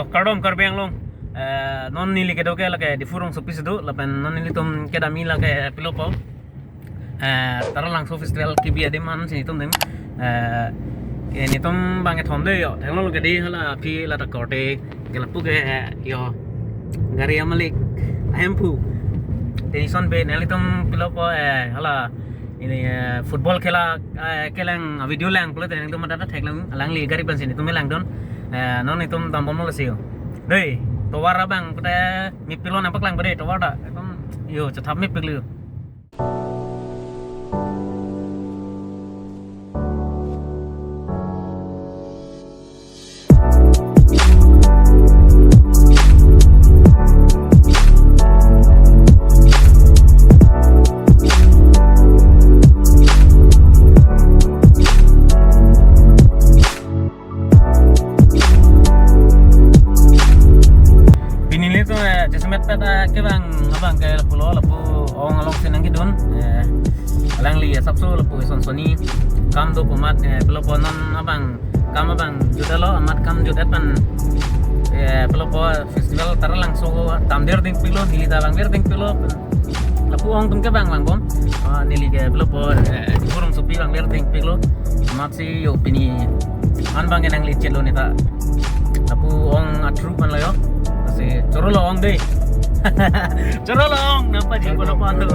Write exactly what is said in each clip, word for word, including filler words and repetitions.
Kardom Karbi Anglong. Eh, non neli kedo ke lake Diphu rongsopi si do, lapen non nelitum kedam-i lake pilo po. Eh, Taralangso Festival kebi adim an si nelitum adim. Eh, ke nelitum bang kethom do yo. Theklonglo ke dei, hala aphi la ta korte ke lapu ke, eh, yo. Gari amalik ahemphu. Tenison pe nelitum pilo po, eh, hala ini, eh, football khela, eh, kelang, ah, video lang pulote nelitum mat ta theklang, alangli gari pensi nelitum langdun. Eh, non nelitum dambomlo si yo. Dei, tovar abang pute mepiklo, nangpaklang pute tovar ta. Ekdom yo, chethap mepiklo yo. Pini nelitum, eh, jasemet pet, eh, kevang abang ke lapulo, lapu ong alongsi nangkedun, eh, alangli asapso lapu son sonni kam do pu amat, eh, pilo po non abang kam abang jutlo, amat kam jut-et pen, eh, pilo po festival Taralangso damdet dingpiklo, neli ta langdet dingpiklo. Lapu ong atum ke bang langbom. Ah, neli ke pilo po, eh, Diphu rongsopi bang ler dingpiklo. Amatsi yo pini an bang ke nangli chetlo ne ta. Lapu ong atru pan lo yo. Lasi chorolo ong dei. Chorolo ong, nangpaji ko lapu an do.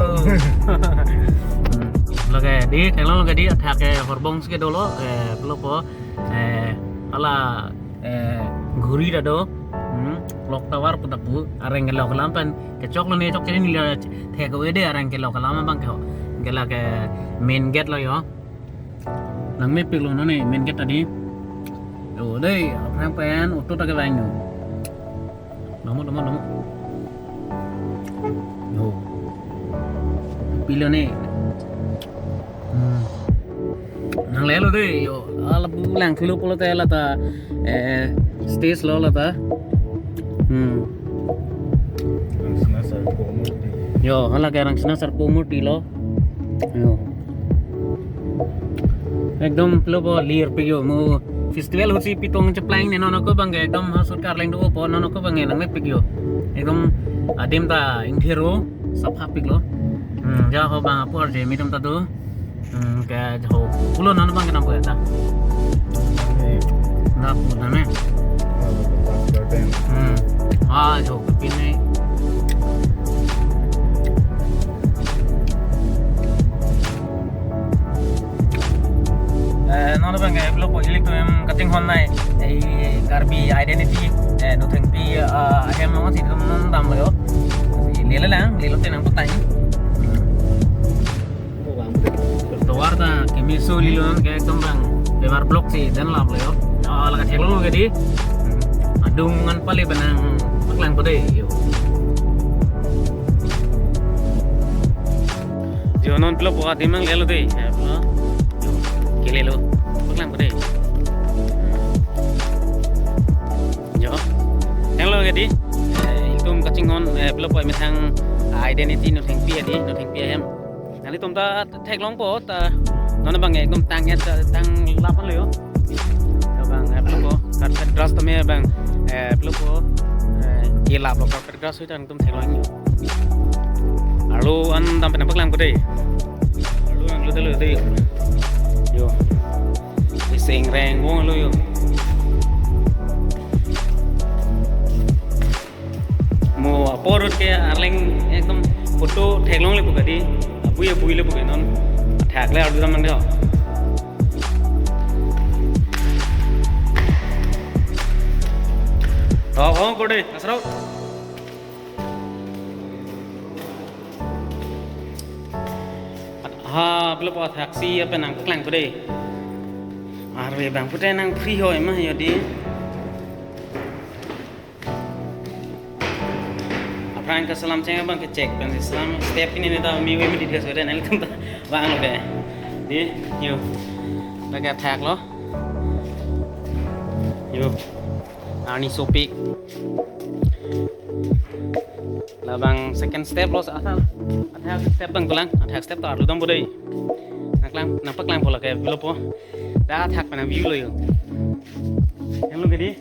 Hmm. Lake dei, theklonglo ke dei, athak ke horbong si kedolo, eh, pilo po, eh, hala, eh, ghuri ta do. Hmm, clock tower pu ta pu, areng kelok alam pen kechoklo ne, chok chini nila thek ave dei, areng kelok alam abang ke ho. Ke lake main gate lo yo. Nangmepiklo non ne main gate ta dei. Yo dei, aphrang pen auto ta kevang yo. Domo, domo, domo. Yo. Pilo ne. Hmm. Nanglelo dei yo. Ala bu lang kilo pulote la ta, eh, stage lo la ta. Hmm. Rangsina Sarpo Murti. Yo, hala ke Rangsina Sarpo Murti lo. Yo. Ekdom pilo po lir pe yo, mo festival ahut si pitong cheplang ne, non ako bang ke ekdom hasut karleng do po, non ako bang ke nangmepik yo. Ekdom adim ta ingthir-o, saphapiklo. Hmm, ja ho bang apor je mitum ta do. Hmm, ke jo pulo non bang ke nang ko ta. Ini. Na pu na ne. Oh, Lotus Garden. Hmm. Ah, jo pine. Eh, non bang ke pilo po ilitum kachinghon nai, eh, Karbi identity, eh, Nothengpi, eh, ahem alongsi nelitum damlo yo. Lele lang, lele te nangputang. Tovar ta kemeso lilo non ke ekdom bang bemar block si dan lap lo yo. Ah, lake theklonglo ke dei. Adung an pale benang paklang pade yo. Jo non pilo po adim nanglelo dei. Eh, pilo. Jo, kelelo. Paklang pade. Jo. Theklonglo ke dei. Eh, itum kachinghon, eh, pilo po methang identity Nothengpi dei, Nothengpi ahem. Nanglitum ta theklong po ta, non bang ekdom tang ya, ta tang lapan lo yo. Ya bang, eh, pilo po, carpet grass tame bang, eh, pilo po, eh, ye lap lo carpet grass hui tang tum theklong yo. Arlo an dam pen paklang ko dei. Arlo an lo dei lo dei. Yo. Iseng reng wong lo yo. Mo apor ahut ke arleng ekdom photo theklongle pu ka dei. Abui abui le pu ke non. Thak le ardu dam nang dei ho. To ho ko dei, asro. Ha, pilo po thaksi apen nangklang ko dei. Arve bang pute nang free ho ema yo dei. Aphrang ke selam cheng bang ke check pen selam step ini ne ta mi we mi di dia so dei nang tum ta bang lo dei. Dei, yo. Lake thak lo. Yo. Arni sopik. Labang second step lo sa asal. Athak step bang ko lang. Athak step ta arlo dam bo dei. Nangklang, nangpaklang po lake pilo po. Da thak pen view lo yo. Yang lo ke dei.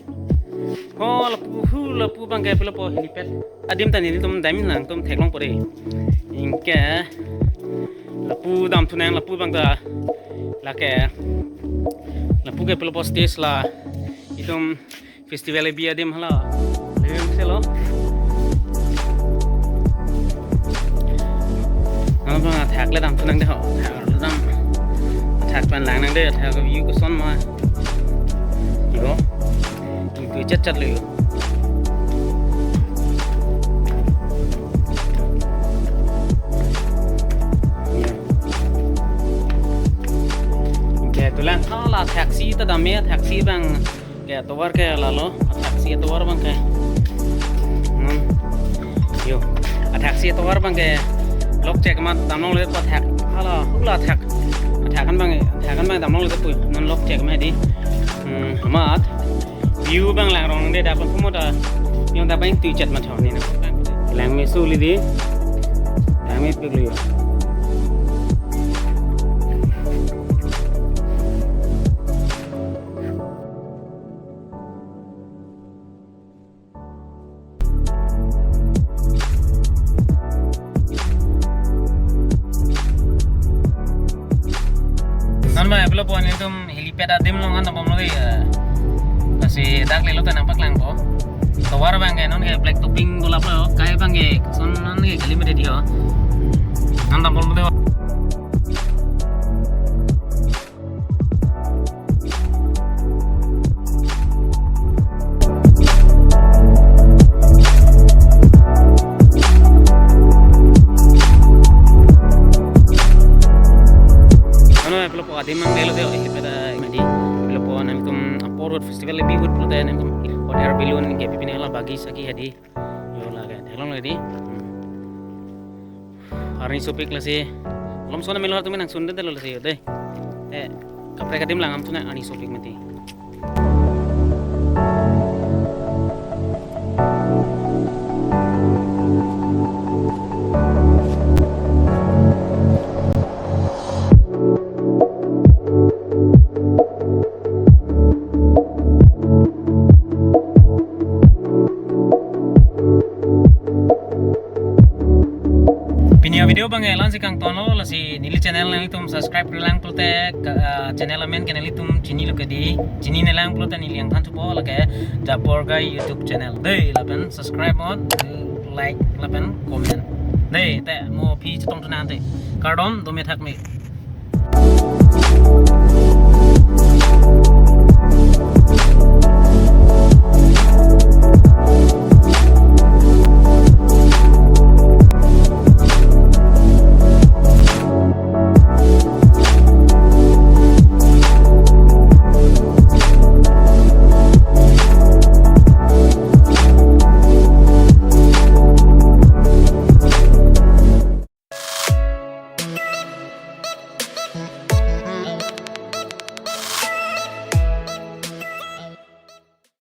Ho lapu hu lapu abangke pilo po helipad adim ta nelitum dam nangtum theklongpo dei. Anke lapu damthunang lapu abang ta lake lapu ke pilo po stage la itum festival ebi adim hala. Lewem selo. Nang bang athak le damthunang dei ho. Athak le dam. Athak pen langnang dei, athak view koson ma. Yo. Itu chat chat le yo. Oke, tulang. Hala thaksi ta dam ya, thaksi abang. Ke atovar ke lalo, athaksi atovar abangke. Hmm. Yo, athaksi atovar abangke. Lok chek amat damlonglepo athak. Hala, hula athak. Athak an abang, athak an abang damlonglepo. Non lok chek amat dei. Hmm, amat. View abang langrong dei dak pen phumo ta. Yo dak abang tu chat amat ho nina. Lang me su li dei. Lang me pik li yo. Non ma pilo po nelitum helipad adim along an nangpamlo dei, eh, lasi dak lelo ta nangpaklangpo. Tovar abangke non ke black topping golap lo, kai abangke koson non ke kali mede dei ho. Non nangpamlo dei ho. Ano, pilo po adim nangdelo dei, eh, pada madi. Pilo po nangtum apor ahut festival ebi ahut pulote nangtum hot air balloon ke pipine hala bagi sagi hadi. Yo lake, theklongle dei. Hmm. Arni sopik lasi. Malom son amelo atum nangsun delo lasi yo dei. Eh, kaprek adim lang atum arni sopik mati. Pini avideo abangke la-ansi kangtonlo, lasi neli channel nanglitum subscribe-re lang pulote, ka, ah, channel amen ke nanglitum chinilo ke dei, chinine lang pulote neli nangthan thupo lake Japor Gai YouTube channel. Dei, lapen subscribe mo, like, lapen comment. Dei, te mo aphi chetongthu nang te. Kardom, dome thakme.